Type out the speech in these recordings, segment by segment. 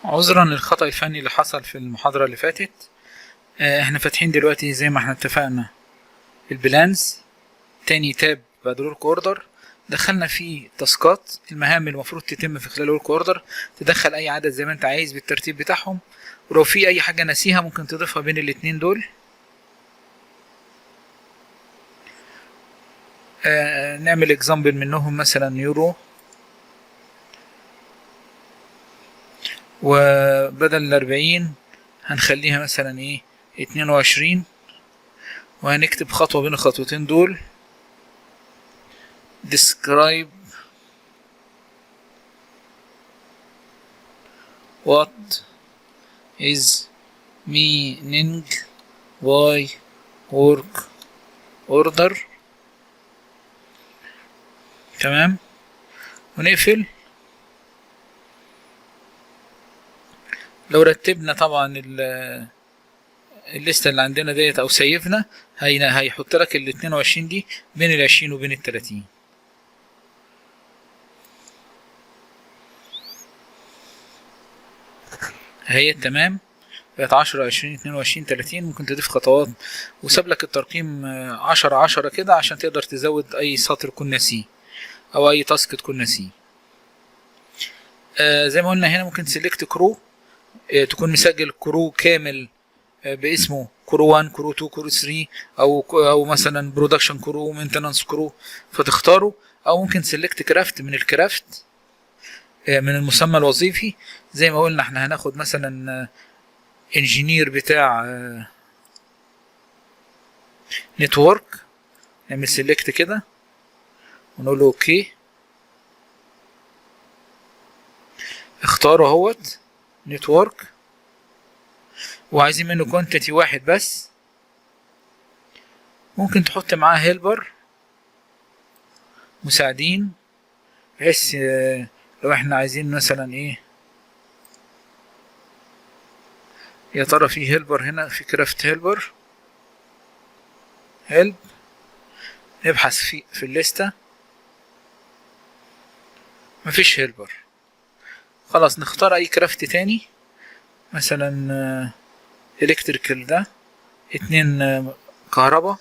عذرا للخطأ الفني اللي حصل في المحاضرة اللي فاتت. احنا فاتحين دلوقتي زي ما احنا اتفقنا ال plans، تاني tab بعد ال work order، دخلنا فيه task ات المهام اللي المفروض تتم في خلال ال work order. تدخل اي عدد زي ما انت عايز بالترتيب بتاعهم، ولو في اي حاجة ناسيها ممكن تضيفها بين الاتنين دول. نعمل example منهم، مثلا يورو، وبدل 40 هنخليها مثلا ايه 22، وهنكتب خطوة بين الخطوتين دول describe what is meaning by work order. تمام، ونقفل. لو رتبنا طبعا الليستة اللي عندنا ديت او save نا، هيحط لك ال 22 دي بين ال 20 وبين ال 30. اهي تمام، بقت 10 20 22 30. ممكن تضيف خطوات، وساب لك الترقيم 10 10 كده عشان تقدر تزود اي سطر تكون ناسيه او اي task تكون ناسيه. زي ما قلنا هنا ممكن select crew، تكون مسجل crew كامل، باسمه crew 1 crew 2 crew 3، او مثلا production crew maintenance crew، فتختاره. او ممكن select craft من ال craft، من المسمى الوظيفي. زي ما قلنا احنا هناخد مثلا engineer بتاع network، نعمل select كده ونقول له okay، اختاره اهوت network، وعايزين منه quantity واحد بس. ممكن تحط معاه helper مساعدين، بحيث لو احنا عايزين مثلا ايه، يا ترى في helper هنا، في craft helper، help، نبحث في الليستة، مفيش helper. خلاص نختار اي craft تاني، مثلا electrical ده 2، كهرباء،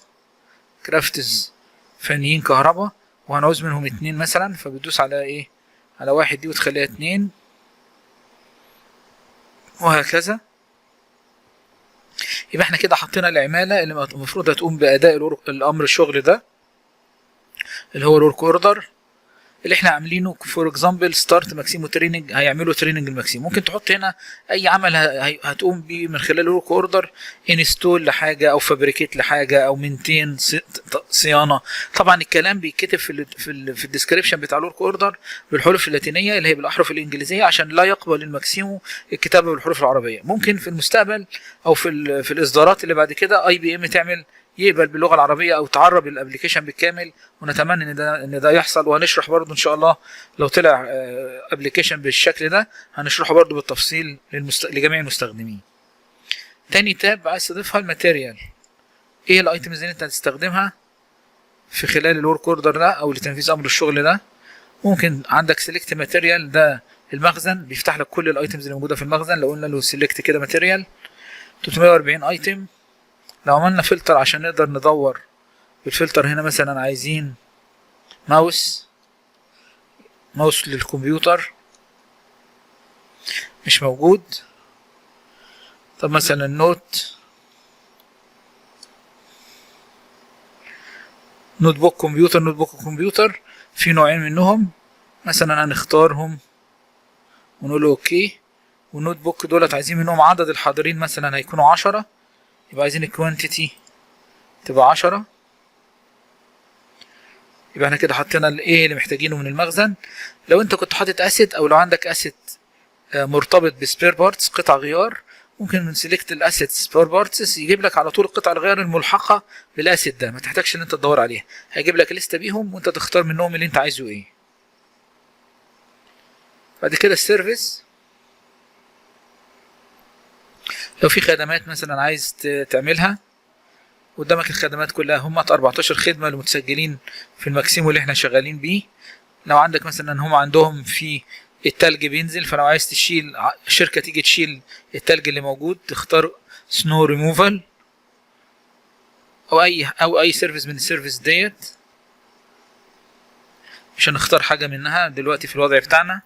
crafts فنيين كهرباء، وهنعوز منهم 2 مثلا، فبتدوس على ايه، على واحد دي وتخليها 2، وهكذا. يبقى احنا كده حطينا العمالة اللي المفروض هتقوم بأداء الأمر الشغل ده اللي هو ال work order اللي احنا عاملينه. for example start Maximo training، هيعملوا training ال Maximo. ممكن تحط هنا اي عمل هتقوم بيه من خلال ال work order، install لحاجة او fabricate لحاجة او maintain صيانة. طبعا الكلام بيتكتب في ال description بتاع ال work order بالحروف اللاتينية اللي هي بالاحرف الانجليزية، عشان لا يقبل ال Maximo الكتابة بالحروف العربية. ممكن في المستقبل او في الاصدارات اللي بعد كده IBM تعمل يقبل باللغة العربية او تعرب ال application بالكامل، ونتمنى ان ده يحصل. وهنشرح برضو ان شاء الله لو طلع application بالشكل ده هنشرحه برضو بالتفصيل لجميع المستخدمين. تاني tab عايز تضيفها ال material، ايه ال items اللي انت هتستخدمها في خلال ال work order ده او لتنفيذ امر الشغل ده. ممكن عندك select material، ده المخزن بيفتح لك كل ال items اللي موجودة في المخزن. لو قلنا له select كده material 340 item. لو عملنا فلتر عشان نقدر ندور بالفلتر هنا، مثلا عايزين mouse، mouse للكمبيوتر مش موجود. طب مثلا notebook كمبيوتر، notebook كمبيوتر، في نوعين منهم مثلا هنختارهم ونقول له okay. وال notebook دولت عايزين منهم عدد الحاضرين مثلا هيكونوا 10، يبقى عايزين ال quantity تبقى 10. يبقى احنا كده حطينا الايه اللي محتاجينه من المخزن. لو انت كنت حاطط asset، او لو عندك asset مرتبط ب spare parts قطع غيار، ممكن من select ال asset spare parts يجيب لك على طول قطع الغيار الملحقه بال asset ده، ما تحتاجش ان انت تدور عليها، هيجيب لك لستة بيهم وانت تختار منهم اللي انت عايزه ايه. بعد كده ال service، لو في خدمات مثلا عايز تعملها، قدامك الخدمات كلها، هم 14 خدمة المتسجلين في ال Maximo اللي احنا شغالين بيه. لو عندك مثلا هم عندهم في التلج بينزل، فلو عايز تشيل شركة تيجي تشيل التلج اللي موجود تختار سنو ريموفال، او اي service من ال service ديت. مش هنختار حاجة منها دلوقتي في الوضع بتاعنا.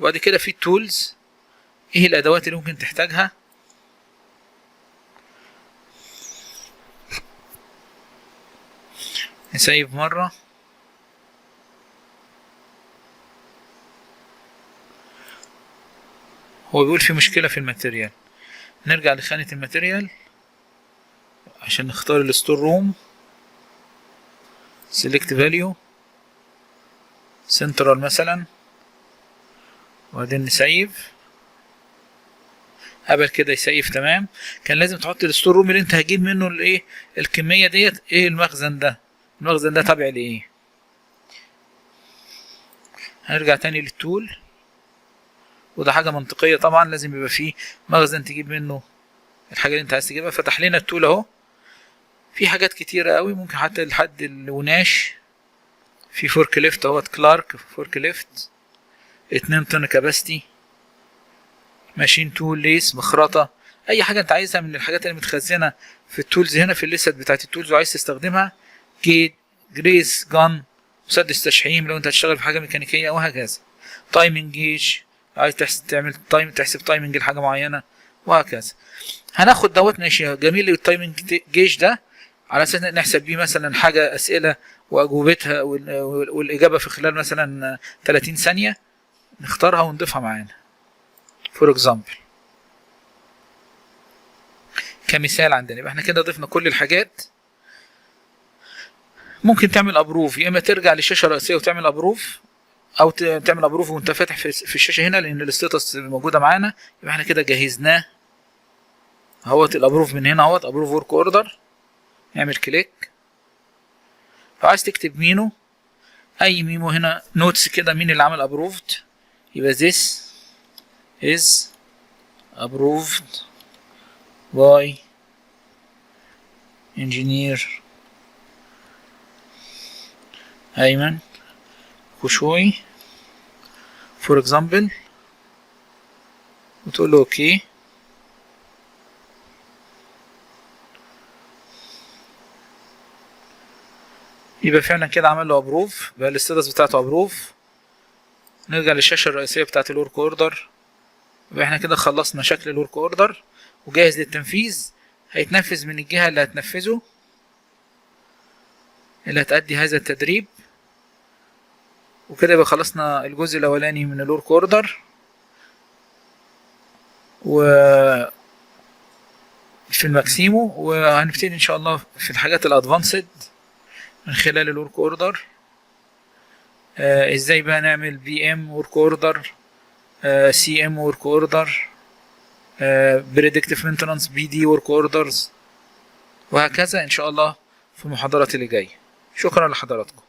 وبعد كده في ال tools، ايه الادوات اللي ممكن تحتاجها. نسيف مرة. هو بيقول في مشكلة في ال material. نرجع لخانة ال material عشان نختار ال store room، select value central مثلا، وبعدين نسيف. قبل كده يسيف، تمام. كان لازم تحط ال store room اللي انت هتجيب منه الايه الكمية ديت، ايه المخزن ده، المخزن ده تابع لايه. هنرجع تاني لل tool، وده حاجة منطقية طبعا، لازم يبقى فيه مخزن تجيب منه الحاجة اللي انت عايز تجيبها. فتح لنا ال tool اهو، في حاجات كتيرة قوي، ممكن حتى لحد الوناش. في forklift اهوت، Clark forklift 2 طن capacity، machine tool، lathe، مخرطة، اي حاجة انت عايزها من الحاجات اللي متخزنة في ال tools هنا في ال list بتاعت ال tools وعايز تستخدمها. grease gun، مسدس تشحيم لو انت هتشتغل في حاجة ميكانيكية، وهكذا. timing gauge، عايز تحسب تعمل time، تحسب timing لحاجة معينة، وهكذا. هناخد دوت، ماشي، جميل. ال timing gauge ده على اساس نحسب بيه مثلا حاجة، اسئلة واجوبتها والاجابة في خلال مثلا 30 ثانية، نختارها ونضيفها معانا for example، كمثال عندنا. يبقى احنا كده ضفنا كل الحاجات. ممكن تعمل approve، يا اما ترجع للشاشه الرئيسية وتعمل approve، او تعمل approve وانت فاتح في الشاشة هنا، لان ال status موجودة معانا. يبقى احنا كده جهزناه اهوت. ال approve من هنا اهوت، approve work order، نعمل click. لو عايز تكتب memo، اي memo هنا، notes كده، مين اللي عمل approved، يبقى this is approved by engineer أيمن خشوي for example، وتقول له okay. يبقى فعلا كده عمل له approve، بقى ال status بتاعته approve. نرجع للشاشة الرئيسية بتاعت ال work order. يبقى احنا كده خلصنا شكل ال work order وجاهز للتنفيذ. هيتنفذ من الجهة اللي هتنفذه، اللي هتأدي هذا التدريب. وكده يبقى خلصنا الجزء الأولاني من ال work order و في ال Maximo، وهنبتدي ان شاء الله في الحاجات ال advanced من خلال ال work order. ازاي بقى نعمل PM work order، CM work order، predictive maintenance، PD work orders، وهكذا ان شاء الله في المحاضرات اللي جاية. شكرا لحضراتكم.